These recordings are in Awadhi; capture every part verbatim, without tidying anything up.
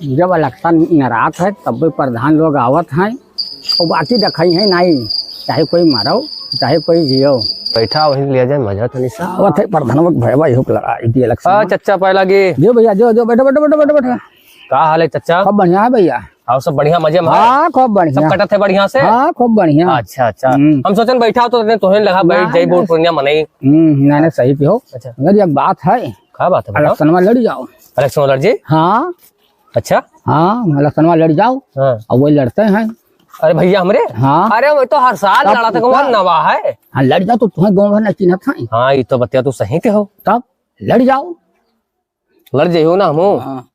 जब इलेक्शन नरात है, तब भी प्रधान लोग आवत हैं, और बाकी देखाई है नहीं, चाहे कोई मरो, चाहे कोई जियो। बैठा, वहीं लिया जाए मजा तनी सा। आवत है प्रधान लोग, भैया, इहो के लड़ाई दी इलेक्शन हाँ, में। चच्चा, पाए लागी। जो भैया, जो, जो, बैठो, बैठो, बैठो, बैठो, बैठो। का हाल है, चच्चा? खूब बढ़िया है, भैया। और सब बढ़िया, मजे में? हाँ, खूब बढ़िया। सब कटत है बढ़िया से? हाँ, खूब बढ़िया। अच्छा, अच्छा। हम्म। हम सोचन बैठा हो तो तोहे लगा बैठ ना, जाई, ना। बहुत बढ़िया मनई। हम्म, नहीं, नहीं, सही कहो। अच्छा। मगर एक बात है। का बात है, बताओ। इलेक्शन में लड़ जाओ। इलेक्शन में लड़ जाई? हाँ। अच्छा। हाँ, इलेक्शन में लड़ जाओ। हाँ। और वही लड़ते हैं। अरे भैया हमरे? हाँ। अरे वो तो हर साल तब लड़ा था, कौन नवा है? हाँ, लड़ जाओ तो तुम्हें गाँव भर न चिन्हत है। हाँ, ये तो बतिया तू सही कहो। तब लड़ जाओ। लड़ जाइयो ना हमू। हाँ।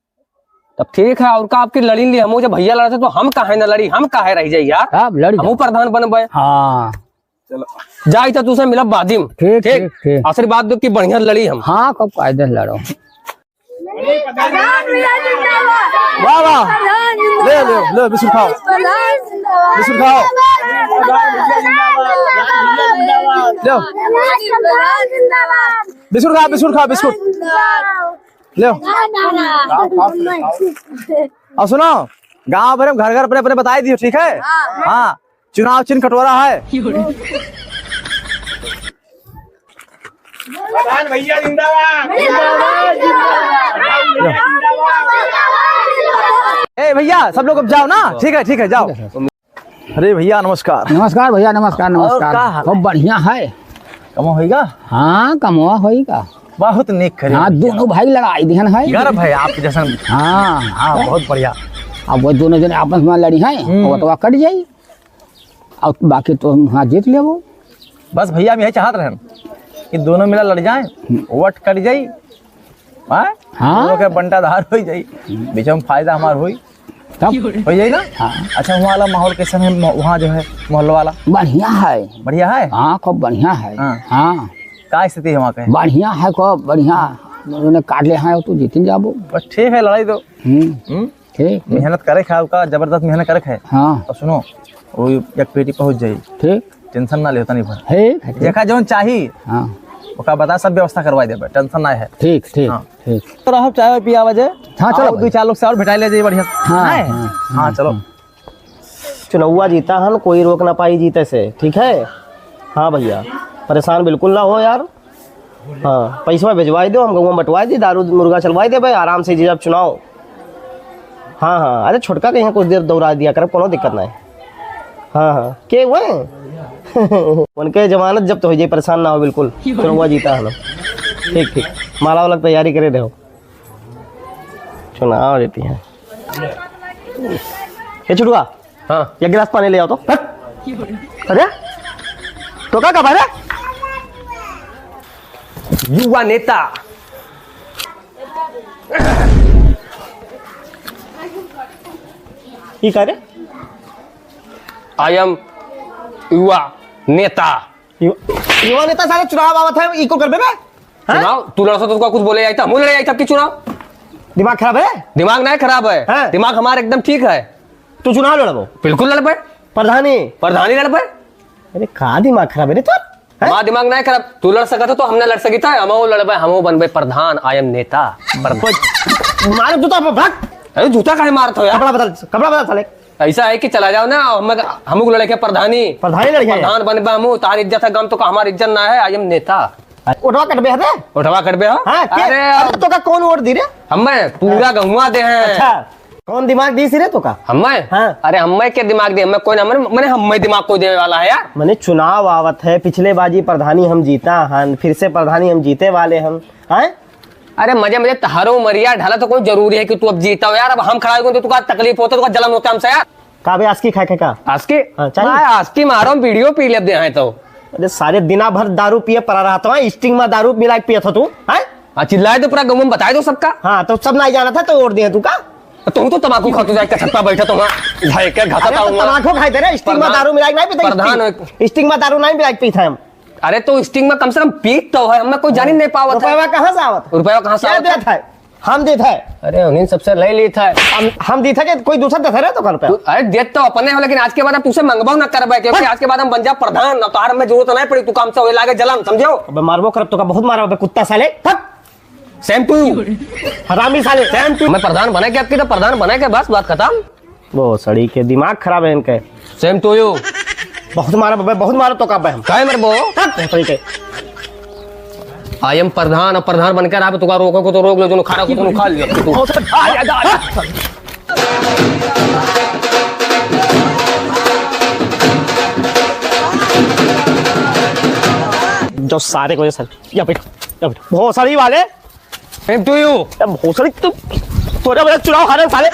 तब ठीक है, और का आपकी लड़ी ली हमू, जब भैया लड़ते तो हम काहे ना लड़ी, हम काहे रह जाई यार? तब लड़ हमू जाओ। प्रधान बनबे। हाँ। जाई तो तुसे मिलब बादिम। ठीक, ठीक? ठीक, ठीक। आशीर्वाद दो कि बढ़िया लड़ी हम। हाँ, खूब कायदे लड़ो। वाह, वाह। ले, ले, ले, बिस्कुट खाओ। बिस्कुट खाओ। ले। बिस्कुट खा, बिस्कुट खा, बिस्कुट। ले। और सुनो, गाँव भर में घर घर अपने अपने बताई दियो, ठीक है? हाँ। चुनाव चिन्ह कटोरा है। प्रधान भैया जिंदाबाद। ए भैया, सब लोग अब जाओ ना। ठीक है, ठीक है, जाओ। अरे भैया, नमस्कार। नमस्कार भैया, नमस्कार, और नमस्कार। का हाल? खूब बढ़िया है। कमवा होइगा? हाँ, कमवा होइगा। बहुत नीक करे हाँ, भैया। दोनों भाई लड़ाई दिहन है। गर्व है आप जैसन। हाँ। हाँ, बहुत बढ़िया। अब वो दोनों जने आपस में लड़ी हैं, हम्म। वोटवा कट जाई। और बाकी तो हम हाँ जीत लेबो। बस भैया, हम यही चाहत रहन कि दोनों मिला लड़ जाए, हम्म। वोट कट जाई, हाँ? हाँ। दोनों के बंटाधार हो जाई, बीच में फायदा हमार होई। तब? हो जाई ना? हाँ। अच्छा, वहाँ वाला माहौल कैसन है? म-, वहाँ जो है मोहल्ला वाला? बढ़िया है। बढ़िया है? हाँ, खूब बढ़िया है। हाँ। हाँ। का स्थिति है वहाँ के? बढ़िया है, खूब बढ़िया। उन्होंने काट ले, हाँ, तो जीतिन जाबो। बस ठीक है, लड़ाई दो। हम्म। हम्म? ठीक, ठीक। मेहनत करे खाए का, जबरदस्त मेहनत करे खाए। हाँ। और सुनो, वो एक पेटी पहुँच जाई। ठीक। टेंशन ना लेता नहीं भर। ठीक है, ठीक। देखा जौन चाही, हाँ। ओका बता, सब व्यवस्था करवा देबे, टेंशन ना है। ठीक, ठीक, हाँ। ठीक। तो रहो, चाय पिया बजे। हाँ, चलो आओ, भाई। दो चार लोग से और भेटाई ले जाई बढ़िया। हाँ, है? हाँ, हाँ, हाँ, चलो। हाँ। चुनौवा जीता हन, कोई रोक ना पाई जीते से, ठीक है? हाँ भैया, परेशान बिल्कुल ना हो यार। हाँ, पैसवा भेजवाई दो, हम गउवा में बंटवाई दी, दारू मुर्गा चलवाई देबे, आराम से जीतब चुनाव। हाँ, हाँ, अरे छोटका के यहाँ कुछ देर दौड़ा दिया करब, कोनो दिक्कत ना है। हाँ, हाँ, के हुए? उनके जमानत जब्त हो जाए, परेशान ना हो बिल्कुल, चुनौवा जीता है ना। ठीक, ठीक, माला वाला के तैयारी करे रहो, चुनाव रहती है। ए छुटुआ, हाँ। एक गिलास पानी ले आओ तो। हट। अरे, तो का कहा रे? युवा नेता। ई का रे? I am युवा नेता। यु-, युवा नेता सारे चुनाव आवत है, इको करबे बे? हैं? चुनाव? तू लड़ सकत, तोका कुछ बोले आई था, हमू लड़े आई था आपकी चुनाव। दिमाग खराब है? दिमाग नहीं खराब है, हैं? दिमाग हमारा एकदम ठीक है। तू चुनाव लड़बो? बिल्कुल लड़बे। प्रधानी? प्रधानी लड़बे। अरे का दिमाग खराब है रे तोर? हैं? हमारा दिमाग नहीं खराब, तू लड़ सकत है तो हम ना लड़ सकित है, हमहू लड़बे, हमहू बनबे प्रधान, I am नेता। प्रधान। मारे जूता पे भाग। अरे जूता काहे मारत हो यार? कपड़ा बदल, कपड़ा बदल साले। ऐसा है कि चला जाओ ना, हम, हमहू लड़े के प्रधानी। प्रधानी लड़े के? प्रधान बनबे हमहू, तार इज्जत है गम तो का हमार इज्जत ना है, I am नेता। उठवा कटबे है रे? उठवा कटबे हो? हाँ, के? अरे, अरे, तो का कौन वोट दी रे? हमें पूरा हाँ। गहुआ दे हैं। अच्छा, कौन दिमाग दी सी रे तो का? हमें? हाँ। अरे, हमें के दिमाग दे? हमें कोई ना, मने, मने हमें दिमाग कोई देवे वाला है यार? मने चुनाव आवत है, पिछले बाजी प्रधानी हम जीता हन, फिर से प्रधानी हम जीते वाले हम, हैं? अरे मजे मजे तहारो मरिया ढाला तो कोई जरूरी है कि तू अब जीता हो यार, अब हम खड़ा हो तो तुका तकलीफ होता, तुका जलन होता हमसे यार। का बे आस्की खाए के का? आस्की? हाँ, चाहिए। भाई, आस्की मारो, हम बीड़ियो पी लेते हैं तो। अरे सारे दिना भर दारू पिए पड़ा रहता है, स्टिंग में दारू मिला के पिए था तू, हैं? हाँ, चिल्लाए तो पूरा गाँव में बताए दो सबका। हाँ, तो सब नहीं जाना था तो वोट दिए तू का? तो तुम तो तमाकू खाते जाए, छत्ता बैठा तो वहाँ, भाई क्या घाता अरे था तो वहाँ। तमाकू खाए थे रे, स्टिंग में प्रधान, दारू मिला के नहीं पीते, प्रधान स्टिंग, स्टिंग में दारू नहीं मिला के पीते हम। अरे तो स्टिंग में कम से कम पीत तो है, हमें कोई जानी नहीं पावत है। रुपया कहाँ से आवत? रुपया कहाँ से क्या आवत है? देत है? हम देत है। अरे उन्हीं सबसे ले ली था। हम, हम देत है कि कोई दूसरा देत है रे तो घर पे? तू, अरे देत तो अपने हो, लेकिन आज के बाद अब तुझसे मंगवाओ ना करबे, क्योंकि हट। आज के बाद हम बन जा प्रधान, अब तोहार में जरूरत नहीं पड़ी, तू काम से होए लागे जलन, समझो? अबे मारबो करब तो का बहुत मारब, अबे कुत्ता साले। हट। Same to you। हरामी साले, same to। मैं प्रधान बना के आपकी तो प्रधान बना के बस बात खत्म। भोसड़ी के दिमाग खराब है इनके। Same to you। बहुत मारा बे, बहुत मारा तो का बे हम। काहे मरबो? हट, भोसड़ी के। I am प्रधान, अब प्रधान बनके रहा, तुका रोको को तो रोक लो, जो खा रहा को तो खा लिया। तू। आ जा, आ जा, आ जा। जो सारे को ये सर, या बैठ, या बैठ। भोसड़ी वाले। Same to you। ए, भोसड़ी तू, तोरे वाला चुनाव हारे साले।